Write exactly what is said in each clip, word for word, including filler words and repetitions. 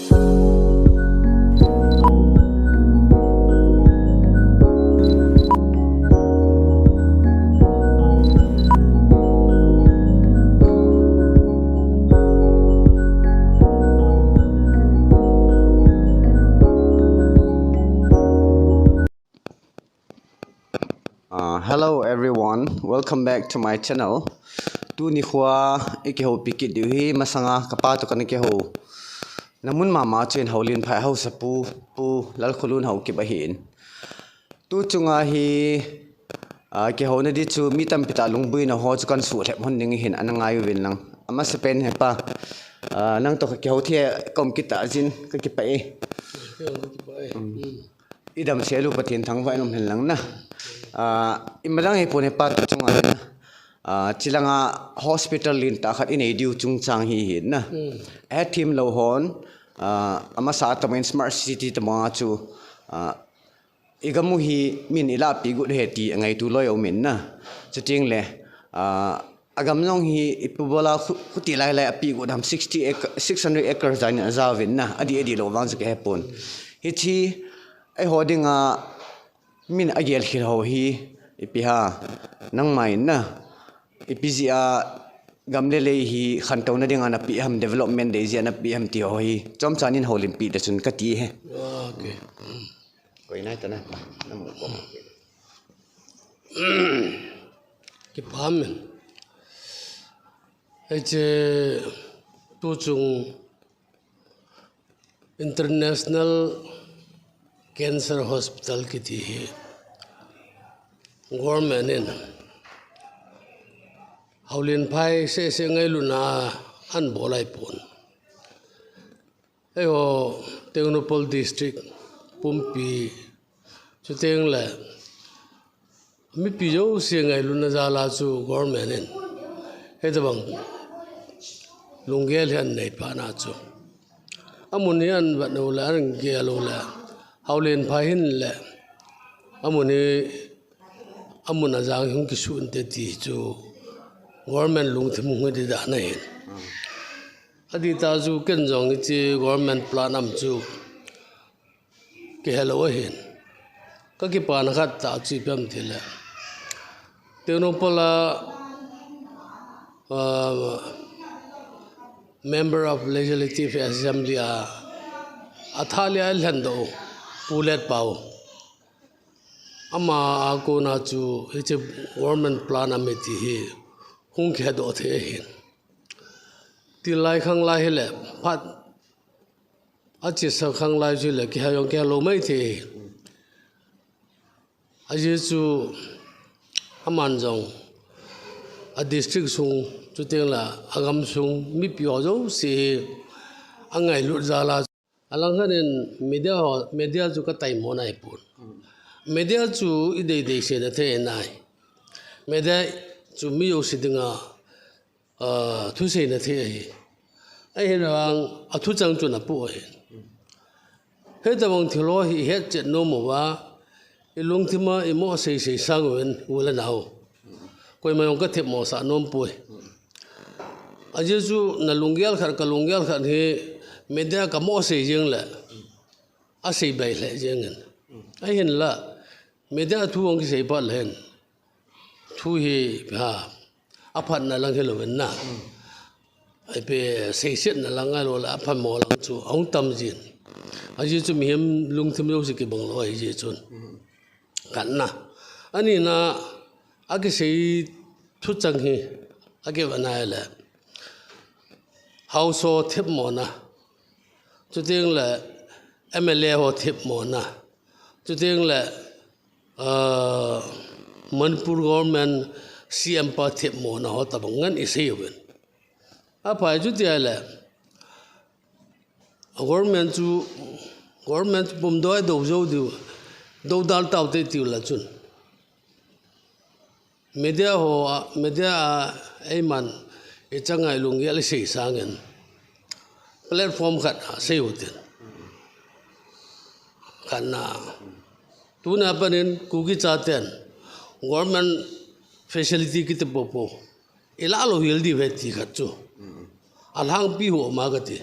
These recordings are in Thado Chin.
Uh, hello everyone, welcome back to my channel. Tuni khua i kihoupi kit diu hi masanga kapa toh kana kihou. Namun mama chun Houlianphai haosapu, Pu Lalkholun Haokip ahin. Tu chunga hi, ah, kihouna di chu mi tampi tah lungbuina ho chu kan suhlhep hon ding hin ana ngai uvin lang. Amasapen hepa, ah, nang toh ka kihou thei a ka um kit tah jeh in ka kipah e. Ka kipah e. Mm. I damsel u Pathen thangvah in um hen lang na. Ah, imadang hipon hepa tu chunga hin na. Ah, chilanga hospital lentah khat i nei diu chungchang hi hin na. Mm. Ahethem lou hon, ah, amasa a tamin smart city tama chu, ah, i gam u hi min i lahpeh got u ahi ti a ngaitu loi a um in na. Chuteng le, ah, a gam jong hi ipi bola khu-, khuti lailai a peh got ham, sixty acre, six hundred acres dan in a ja uvin na. Adih, adih lou vang chu ka hepon. Hiche, eiho dinga min a gelkhel ho hi, ipi ham, nangma in na. Ipi jeh a gam le lei hi khantouna dinga na peh ham, development dei jeh a na peh ham ti ho hi. Chomcha nin houlimpi ta chun ka ti e. Okay. Koi nai ta na, na mu ko. Kipah e. Hiche tu chung International Cancer Hospital kiti hi government in Houlianphai seh seh ngailutna a ana bol ahipon. Eiho Tengnoupal District pumpi, chuteng le mipi jouse ngailutna jal a chu government in hitabang lunggel hi ana nei phat na chu, amun hi ana vet u le, ana gel u le, Houlianphai hin le, amun hi, amun a jang hung kisuh inte ti chu government lungthim hung hoi ding dan ahin. Adih tah chu ken jong hiche government plan ham chu kihe lou ahin. Ka kipana khat tah chu ipi ham ti le, Tengnoupal a, ah, Member of Legislative Assembly a, athah le a lhendoh u, Pu Letpao. Ama a kona chu hiche government plan ahi ti hi hung kihedoh thei ahin. Til lai khang lai hile phat a chesa khang lai chu le kihe jong kihe lou maithei. Ajeh chu aman jong a district sung, chuteng le a gam sung mipi ho jouse hi angailut jal a, alang khat in media ho, media chu ka taimo nai pon. Media chu i deidei seina thei nai. Media chu mi jouse dinga ah, thuseina thei ahi. Ahinlah a thuchang chu na poh ahi. Hitabang thil ho hi i hetchet nom uva, i lungthim a i mo seisei sang uvin u le nao. Koima jong ka themmo sah nom poi. Ajeh chu na lunggel khat, ka lunggel khat hi media ka mo sei jeng le, asei bai lheh jeng in. Ahinlah, media thu hung kisei phat le hin thu hi, ha, aphatna lang hilou in na. Ipi seisetna lang ahilou le aphatmo lang chu ahung tam jin. Ajeh chu mihem lungthim jouse kibang lou ahi jeh chun. Khatna. Anina, akisei thuchang hi, akivet na le, House ho themmona. Chuteng le M L A ho themmona. Chuteng le, ah, Manipur government C M pa themmona ho tabang ngen i sei uvin. Aphai chuti ahile, government chu, government chu pumdoh a dou jou diu, dou dal tau te tiu la chun. Media ho, media a eiman i chang ngai lunggel i sei sangin platform khat a sei u tin. Khatna. Tuna panin Kuki chaten government facility kiti popo i la lou hel diu ahi ti khat chu. A lhangpi ho ma kati.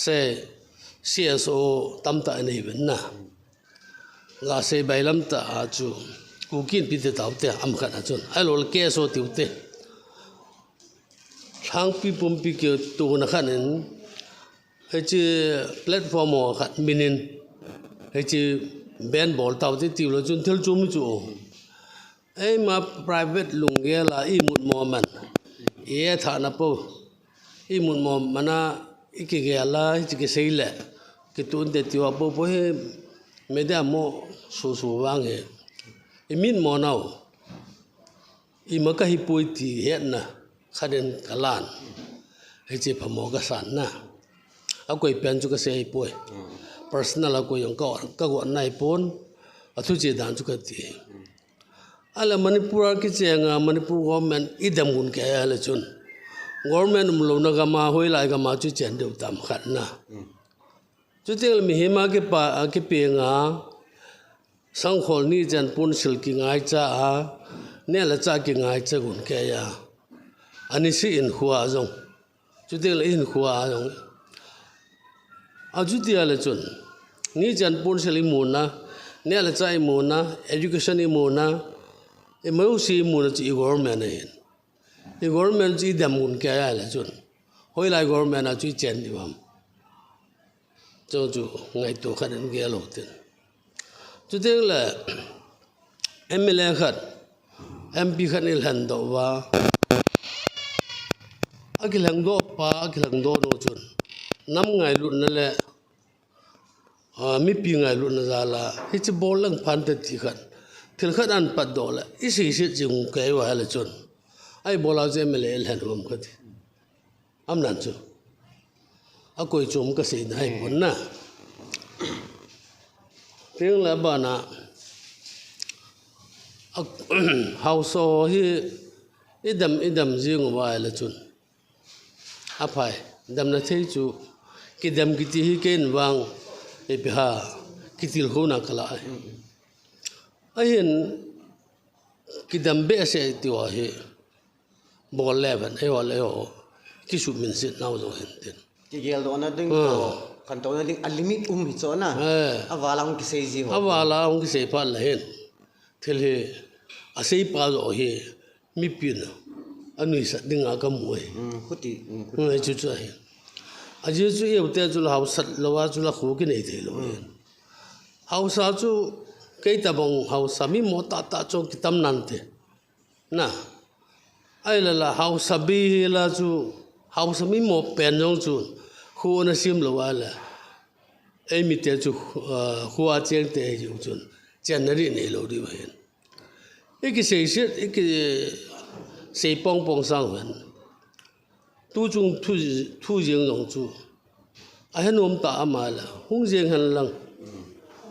Sei, C S O tamtah inei uvin na. Ga sei bailam tah a chu, Kuki Inpi ti taute, ham khat a chun. Ahilou le K S O tiute. Lhangpi pumpi kitona khat in, hiche platform ho khat min in, hiche ban bol taute tilou chun thil chom chu. Eima private lunggel a imut mo man. Ithahna pou. Imut mo man a ikigel a, hiche kisei le. Kitunte tiu a poupou hi media mo susu vang hi. Imit mo nau. Ima kahi poi ti hetna. Khat in kalan. Hiche phamo kasan na. Akoi pen chu kasei poi. Personal a koi jong ka, kagot nai pon. Athu che dan chu kati. Ahile Manipur a kicheng a, Manipur government idem gun kei ahile chun. Government umlouna gam a, hoilai gam a chu chen diu tam khat na. Chuteng le mihem a kipa, a kipeng a, sangkhol nichan ponsil kingaicha a, neh le chah kingaicha gun kei a. Anise in khua jong. Chuteng le in khua jong. Achuti ahile chun. Nichan ponsil imuna, neh le chah imuna, education imuna, ima jouse imuna chu i government ahin. I government chu idem gun kei ahile chun. Hoilai government a chu ichen diu ham. Chu chu ngaito khat in gel u tin. Chuteng le M L A khat, M P khat in ilhen doh uva. Akilhen doh pa, akilhen doh nu chun. Nam ngailutna le, a, mipi ngailutna jal a. Hiche bol leng phante ti khat. Thil khat ahin pat doh le. Isei set jing u kei uva ahile chun. Ahibol a chu M L A ilhen u ham kati. Ham nan chu. Akoi chom kasei nai pon na. Teng le abana. A, haosa hi idem, idem jing uva ahile chun. Aphai, demna thei chu. Kidem kiti hi kei in vang. Ipi ham. Kitilkhouna kalah ahi. Ahin kidem behseh tiu ahi. Bol le ven, eiho le eiho. Kisuminset nau jong hin tin. Kigel dohna ding to, khantouna ding a limit um hi chu na. Eh. Aval a hung kisei ji ho. Aval a hung kisei phat le hin. Thil hi, asei pa joh hi, mipin anuisat ding a kamu ahi. Mm, khuti, mm, khuti. Mm, chu chu ahi. Ajeh chu eute chu la haosat lou a chu la khu kinei thei lou ahi. Haosa chu kei tabang haosa mi mo tahtah chu kitam nante. Na. Ahile la haosa bei hi la chu, haosa mi mo pen jong chu, khu ana sem lou ahile. Eimite chu, ah, khu a cheng te hi jong chun, chenna ding nei lou diu ahin. Ikisei set, ikisei pong pong sang hen. Tu chung thu, thu jeng jong chu. Ahe nom ta ama la. Hung jeng hen lang.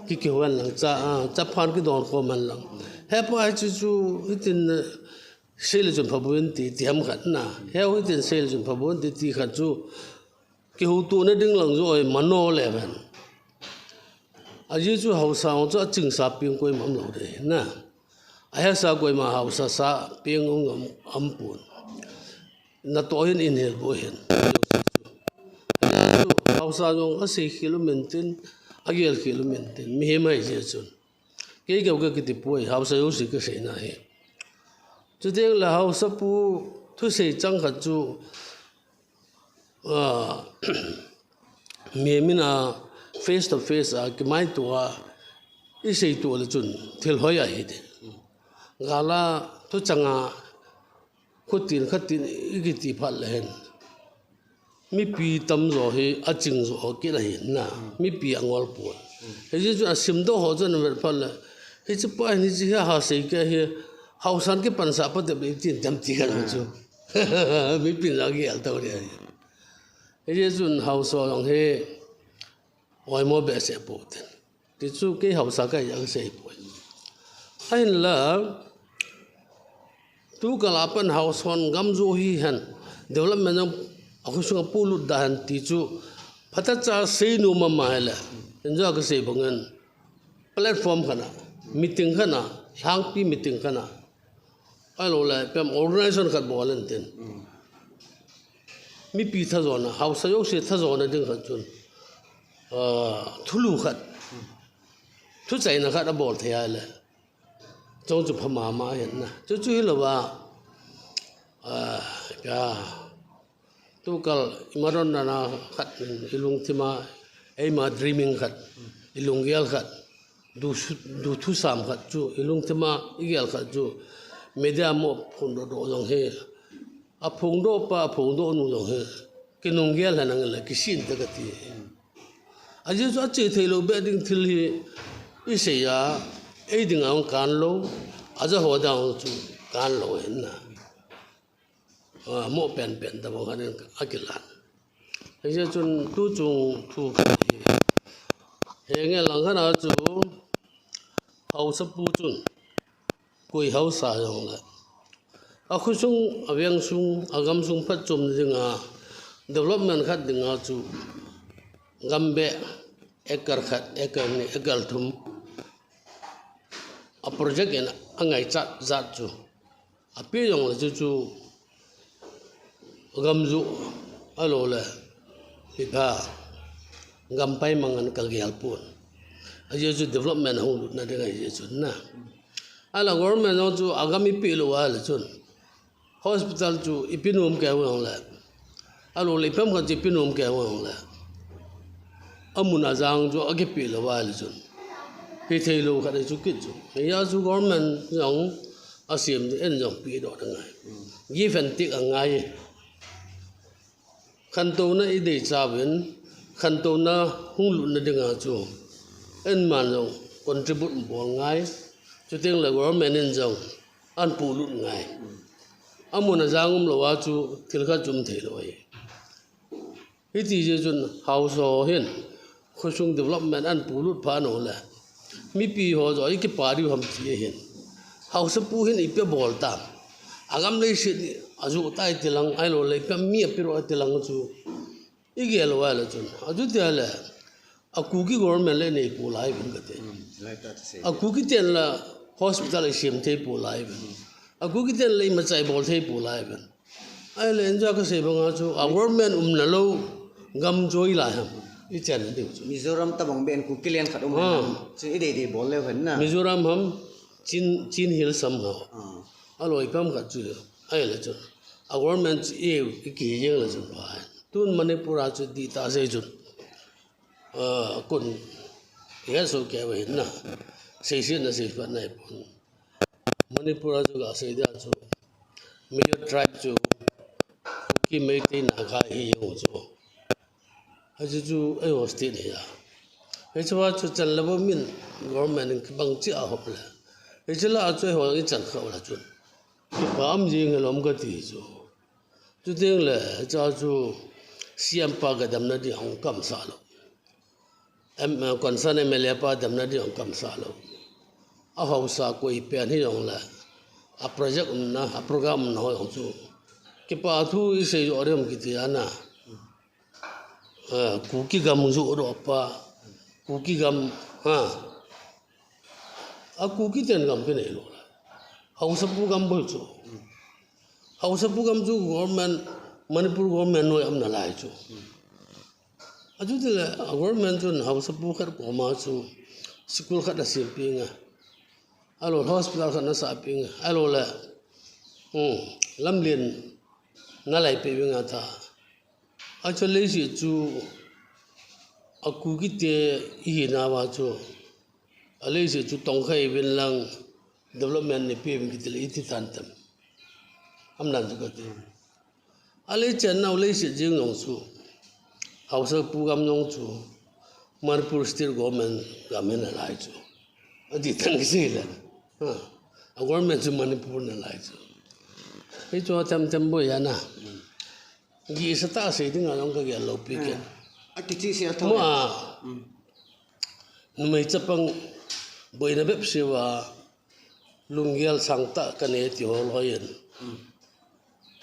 Ki, kihou hen lang. Cha, a, chaphan kidon khom hen lang. Hepa hichu chu, hitin, eh, sei le chun phabun ti, ti ham khat na. Heu hitin sei le chun phabun ti, ti khat chu. Kihoutona ding lang joh, eh, mano le hen. Ajeh chu haosa chu achingsa peng koima um lou ding, na. Ahesa koima haosa sa peng um, um pon. Natoh hin in hel bou hin. Haosa jong asei khel um intin, agel khel um intin, mihem ahi jeh chun. Kei keu kakiti poi, haosa jouse kaseina ahi. Chuteng le haosapu thusei chang khat chu, ah, mihem in a face to face a kimaito a, isei to le chun thil hoi ahi ti. Gal a thuchang a khutin khatin ikiti phat le hen. Mipi tamjo hi aching jo kit ahi na. Mipi angol pon. Hijeh chun asimdoh ho chun avet phat le. Hiche pa hin hiche hi ahasei kei hi. Haosan kipansah patep le tin dem ti khat chu. Mipin jong agel to ding ahi. Hijeh chun haosa jong hi oimo behseh pou tin. Ti chu kei haosa kahi jeh a kasei poi. Ahinla, tukal a pan haosa hon gam jo hi hen, development jong akhosung a polut da hen ti chu, phatah cha sei nom ama hile, injo kasei bang in, platform khat a, meeting khat a, lhangpi meeting khat a, ahilou le, pem organization khat bol intin. mipi thajona, haosa jouse thajona ding khat chun, ah, thulu khat, thuchaina khat abol thei ahile, chong chu pha mama ahi na. Chu chu hilouva, ah, ka, tukal i Maron nana khat in i lungthima, eima dreaming khat, i lunggel khat, du su-, du thusam khat chu, i lungthima i gel khat chu, media mo phongdoh doh jong hi, aphongdoh pa, aphongdoh nu jong hi, kinunggel henlang le kisin te kati. Ajeh chu ache theilou beh ding thil hi, isei a, ei dinga hung kanlou, aja ho dinga chu kanlou ahi na. Ah, mo penpen tabang khat in akilan. Hijeh chun tuchung thu khat hi, henge lang khat a chu, haosapu chun, koi haosa jongle, akhosung, aveng sung, agam sung phatchomna dinga, development khat dinga chu, gambeh, acre khat, acre ni, acre thum, a project in angaichat jat chu, ape jongle chu chu, gam joh, ahilou le, ipi, gam paimang in kagel pon. Ajeh chu development hung lutna ding ahi jeh chun na. Ahile government jong chu agam ipeh lou ahile chun, hospital chu ipe nom kei jongle, ahilou le ipi ham khat chu ipe nom kei jongle, amun ajang chu akipeh lou ahile chun, hithei lou khat ahi chu kit chu. Hijeh chu government jong asem chu eiin jong pedoh ding ahi. Give and take angai. Khantouna idei chauvin, khantouna hung lutna dinga chu, eiman jong contribute bol ngai. Chuteng le government in jong ahin polut ngai. Amun ajang umlou a chu thil khat chu um thei lou ahi. Hiti jeh chun haosa ho hin khosung development ahin polut phat uleh, mipi ho joh ikipa diu ham ti ahin. Haosapu hin ipi abol tam. Agam leiset ajoh tai tilang, ahilou le ipi mi ape lou tilang chu igel uva le chun, achuti le, a Kuki government le nei pou lai uvin kati. Hmm, lai ta sei. A Kuki ten la hospital isem thei pou lai uvin. A Kuki ten la imachai bol thei pou lai uvin. Ahile, injo kasei banga chu, a government umna lou gam chu hoilai ham ichan ding chu. Mizoram tabang beh in Kuki land khat um ham. Chu idei dei bol leu hen na. Mizoram ham, Chin, Chin Hills ham ho. Ah. Aloi pam khat chu. Ahile chu, a government chu i, ikihi jeng le chu pha. Tun Manipur a chu dih tah sei chu. Ah, kon ihet soh kei uva hin na. Seiset na seiphat na ipon. Manipur a chu gasei dia chu, major tribe chu Kuki, Meitei, Naga ahi jeng u chu. Hiche chu eiho state ahi a. Hiche a chu chan le vo min government in kibang cheh a hop le, hiche lah a chu eiho ichan khah u le chun, kipa um jeng hilou ham kati chu. Chuteng le, hiche a chu C M pa kadamna ding ahung kamsah lou. M, eh, concern M L A pa damna ding ahung kamsah lou. A haosa koi pen hijong le, a project umna, a program umna ho jong chu, kipa thu isei joh ding ham kiti a na. Eh, Kuki gam joh doh pa, Kuki gam, ha. A Kuki ten gam kinei lou le, haosapu gam bou chu. Haosapu gam chu government, Manipur government noi a um nalai chu. Achuti le, a government chun haosapu khat koma chu school khat asem peh inge. Ahilou le hospital khat anasah peh inge. Ahilou le, hmm, lamlen analai peh inge ta. Achu leiset chu, a Kuki te ihinauva chu, a leiset chu tongkha uvin lang, development nei peh uvin kiti le iti tan tam. Ham dan chu kati. A lei chen nau leiset jeng jong chu, haosapu gam jong chu, Manipur state government gam hi nalai chu. Ati tan kisei le. Ha. A government chu Manipur nalai chu. Hichu a tem tem boi a na. Gihsa tah sei dinga jong kagel lou pi kei. Ah, akichihsel tho. Mo a. Hmm. Numei chapang boina bep seuva, lunggel sangtah kanei ti ho loi in. Hmm.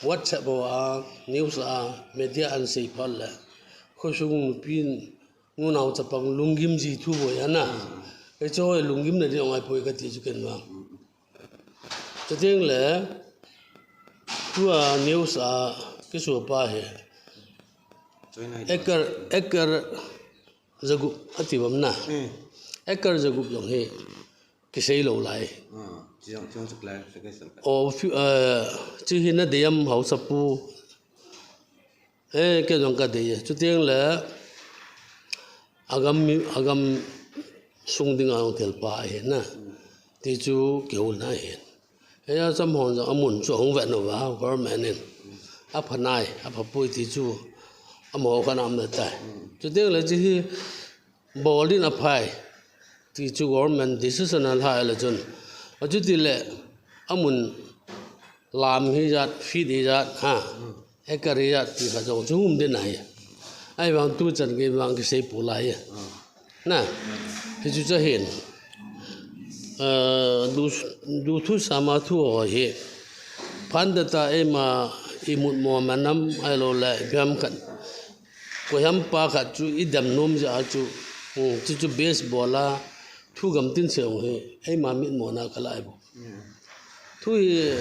WhatsApp ho a, news a, media a asei phat le, khosung nupi, nunao chapang lunggim ji thu boi a na. Hmm. Hichu lunggimna ding angai poi kati chu ken vang. Hmm. Chuteng le, tua news a kiso pa hi, Acre, acre zagup ati bam na. Hmm. Acre zagup jong hi kisei lou lai. Ah, chijong, chijong chu clarification. O, fi-, eh, chi hi na dei am haosapu. Eh, kei jong ka dei e. Chuteng le agam mi, agam sung dinga jong thilpha ahi na. Ti chu kihou na ahi. Hia cham hon jong amun chu ahung vet nau va, government in. Apha nai, apha poi ti chu amaho khan aum na tai. Chuteng le chi hi bol din aphai. Ti chu government decision alha le chun. Achuti le amun lam hi jat, feet hi jat, ha. Acre hi jat, ti kha jong chu um din ahi. Ahivang tuchan gei vang kisei pu lai e. Na, hichu chu ahin. Ah, du, du thu sama thu ho hi. Phan da ta eima imut mo manam ahilou le ipi ham khat. Koi ham pa khat chu idem nom jeh a chu. Hmm, chu chu baseball a thu gam tin se jong hi. Eima mit mo na ka lai bou. Thu hi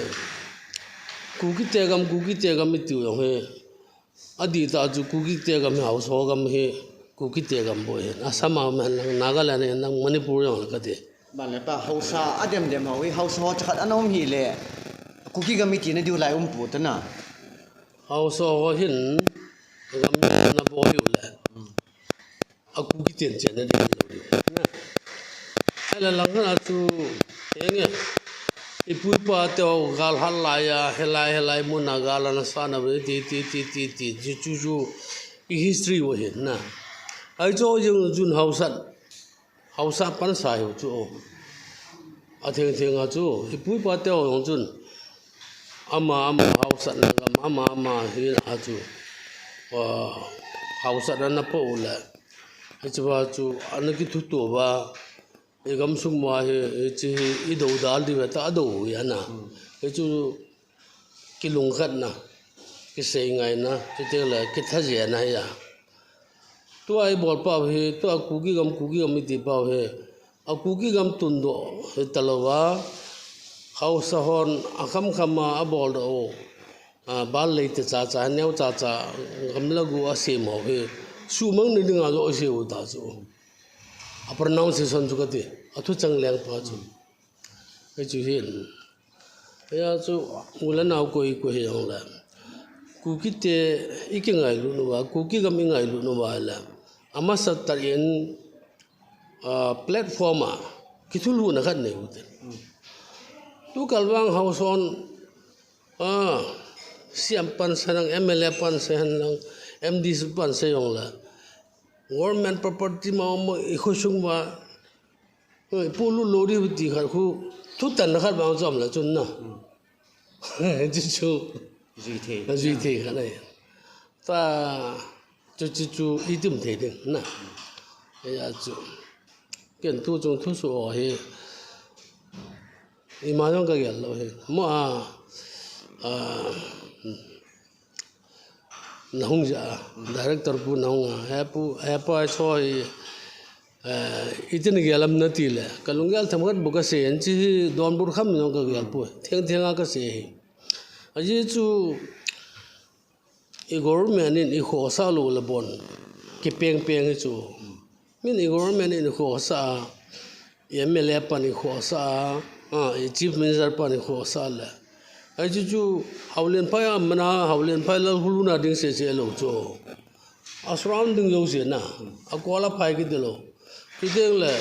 Kuki te gam, Kuki te gam iti u jong hi. Adih tah chu Kuki te gam hi, haosa gam hi, Kuki te gam bou ahi. Assam a um hen lang, Nagaland hen lang, Manipur jong lang kati. Ban le pa, haosa, adem dem ho hi, haosa ho chakhat ana um hile, Kuki gam iti na diu lai um pu ta na. Haosa ho hin, gam na bol u le. A Kuki ten chen na ding lou ding. Na. Ahile lang khat a chu, henge. Ipu ipa te ho gal hat lai a, hilai, hilai mun a gal ana sa na ve, ti, ti, ti, ti, ti, chu, chu, chu, i history u ahi na. Ahi chu jeng chun haosa, haosa pansa hiu chu. Atheng theng a chu, ipu ipa te ho jong chun. Ama, ama haosatna gam, ama, ama hina chu, ah, haosatna ana po u le. Hiche va chu, ana kithuto uva, i gamsung uva hi, hiche hi, i dodal diu ve ta, adou u ahi na. Hmm. Hichu kilungkhatna, kisei ngaina, chuteng le kitha jena ahi a. Tua i bol pau hi, tua Kuki gam, Kuki gam i ti pau hi, a Kuki gam tundoh hi ta lou va, haosa hon a kham kham a, a bol doh u, a, bal lei te cha cha, neo cha cha, gam le go a sem ho hi, sumang na ding a jong a sei u ta chu. A pronunciation chu kati, a thuchang leng pa chu. Hichu hin. Hia chu, u le nao koi koi hi jong le. Kuki te i kingailut uva, Kuki gam i ngailut uva le. Amasa tah in, ah, platform a, kithulhuhna khat nei u te. Tu kal vang haosa hon, ah, C M pan se lang, M L A pan se hen lang, M D C pan se jong le. Government property ma, ma, i khosung uva, Hoi, pu lu lo di ti khat khu, thutanna khat vang chom la chun na. Chu chu. Jui thei. Jui thei khat nei. Ta, chu chu chu, i tum thei ding na. Hia chu. Ken tu chung thusoh hi. Ima jong ka gel lou hi. Mo a, a, Na hung ja, director pu na hung a, he pu, he pa so hi, eh, itin gel am na ti le, ka lunggel themkhat bou ka sei, hiche hi donbut kham jong ka gel poi, theng theng a ka sei hi. Ajeh chu, i government in i khohsah lou le bon, kipeng peng hi chu. Min i government in i khohsah a, i M L A pan i khohsah a, a, i Chief Minister pan i khohsah le. Ahi chu chu, Haulianphai a mana, Haulianphai lal khuluna ding seh seh lou chu. A surrounding jouse na, a qualify kiti lou. Chuteng le,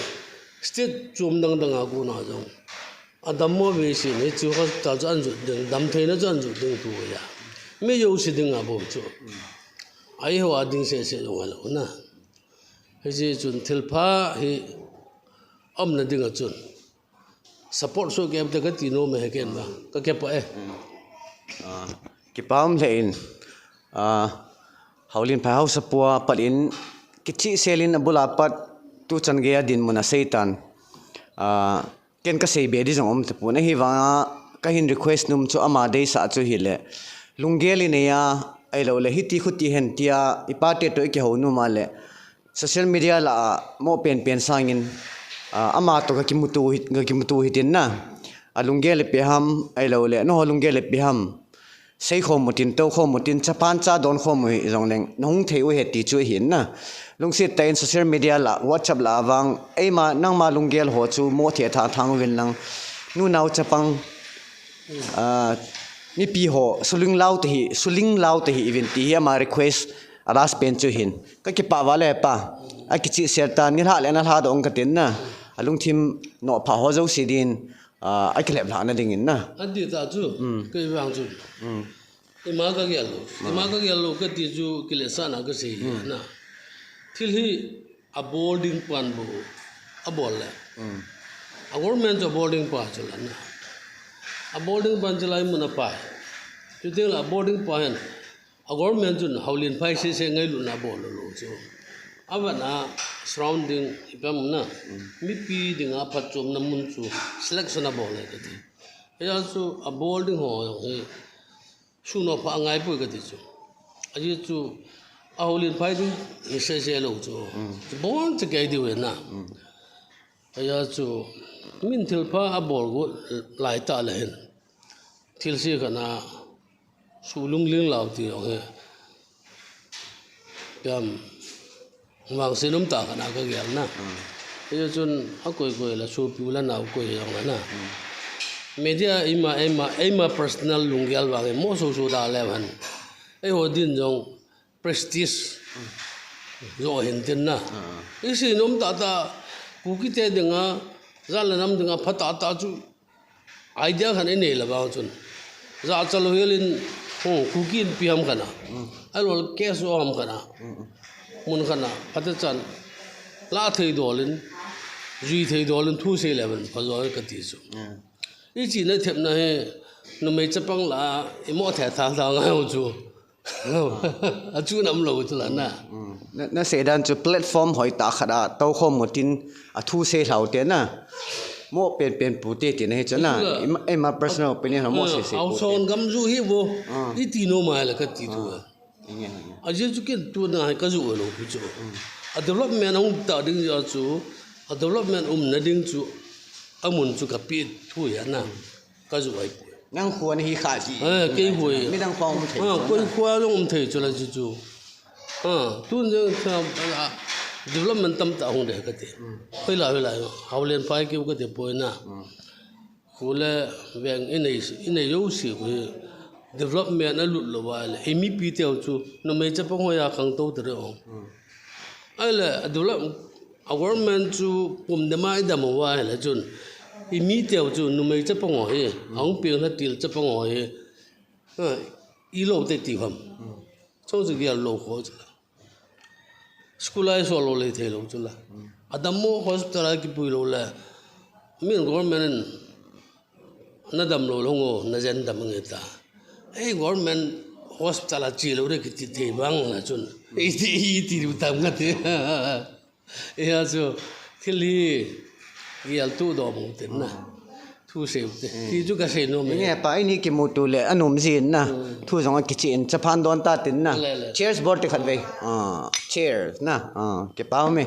state chom dang dang a kona jong. A dammo vei sin, hichu hospital chu an jot ding, damtheina chu an jot ding tu ja. Mi jouse ding a bou chu. Ahi ho a ding seh seh jong a lou na. Hiche chun thilpha hi umna dinga chun support soh kei te kati nom e, he ken ba ka kei pa e. Ah, kipa um lheh in, ah, Haulianphai Haosapu a pat in kichihsel in abul a pat tuchan gei a dinmun a seitan. Ah, Ken ka sei be di jong um tapon, ahivanga ka hin request nom chu ama deisah chu hile, lunggel i nei a, ahilou le hiti khuti hen tia i pate toh i kihou nom a le, social media lah a mo penpen sangin, ah, ama toh ka kimuto hi, ka kimuto hitin na, a lunggel ipi ham, ahilou le nangho lunggel ipi ham, seikhom utin, toukhom utin, chapang cha donkhom u hijongleng nahung thei u ahi ti chu ahin na. Lungset tah in social media lah, WhatsApp lah a vang, eima nangma lunggel ho chu mo thei tha thang uvin lang, nunao chapang, ah, mipi ho suling lau tahih, suling lau tahih uvin ti hi ama request a last pen chu ahin. Ka kipah val e pa, akichihsel tan, nilhah le nalhah doh ong katin na. Alungthim nohphah ho jouse din, ah, akilep lhah na dingin na. Ati ta chu, kei vang chu. Ima ka gel lou. Ima ka gel lou kati chu kiletsahna kasei na. Thil hi abol ding pan bou abol le. A government chu abol ding pa chu la na. Abol ding pan chu lai mun a pai. Chuteng le abol ding pa hin a government chun Haulianphai sese ngailutna abol lou lou chu. Aban a surrounding ipi ham na. Mipi dinga phatchomna mun chu selection abol le kati. Hijeh chu abol ding ho jong hi sunoh pha angai poi kati chu. Ajeh chu a Haulianphai ding hi sese lou chu. Ibon cha kei diu ve na. Ajeh chu min thilpha abol got lai tah le hin, thilse khat na sulungling lau ti jong hi. Jam vangse nom tah khat na ka gel na. Hijeh chun akoi koi la sopi u la nao koi jong la na. Media eima, eima, eima personal lunggel vang mo soso da le van. Eiho din jong prestige jo hin tin na. Isei nom tah tah Kuki te dinga, jat le nam dinga pha tah tah chu idea khat inei le vang chun. Jachat lou hel in, hmm, Kuki Inpi ham khat na. Ahilou le K S O ham khat na. Mun khat na, phatechan. La thei dol in, jui thei dol in, thusei le van, pha jo kati chu. Ichihna thepna hi, numei chapang lah a, imo thei tha tha ngai u chu. Achu nam lou chu la na. Na, nasei dan chu platform hoi tah khat a toukhom utin athusei lhau te na. Mo pen pen pute tina hi chu na. Ima, ima personal opinion ho mo sei sei pute. Auson gam ju hi vo. Iti nom a le kati tu. Ajeh chu ken tuna hi ka ju lou pi chu. A development hung ta ding jeh chu. A development umna ding chu. Amun chu ka pi thu ya na. Ka ju ai poi. Nang khu ana hi kha ji. Eh, kei khu. Midang khu um thei. Ah, koi khu jong um thei chu la chu chu. Ah, tun jong kha, ah, development tamtah hung de kati. Hoilai, hoilai. Haulianphai keu kati poi na. Khu le veng inei, inei jouse khu development alut lou va le. Imi pi teu chu numei chapang ho a khangtou te re ong. Ahile, a develop, a government chu kum dema idam uva ahile chun, imi teu chu numei chapang ho hi, ahung peng lha til chapang ho hi, ha, ilou te ti ham. Chong chu gel lou kho chu la. School a isol lou le thei lou chu la. Adammo hospital a kipui lou le. Min government in nadam lou lou ngo, najen dam nge ta. Ei government hospital a che lou re kiti thei vang la chun. Iti, iti lu tam nga te. Eia chu thil hi gel tu dom u tin na. Thusei u te. Ti chu kasei nom e. Nge pa ini kimuto le anom jin na. Thu jong akichen chapang don ta tin na. Le, le. Cheers bol te khat vei. Ah, cheers na. Ah, kipah e.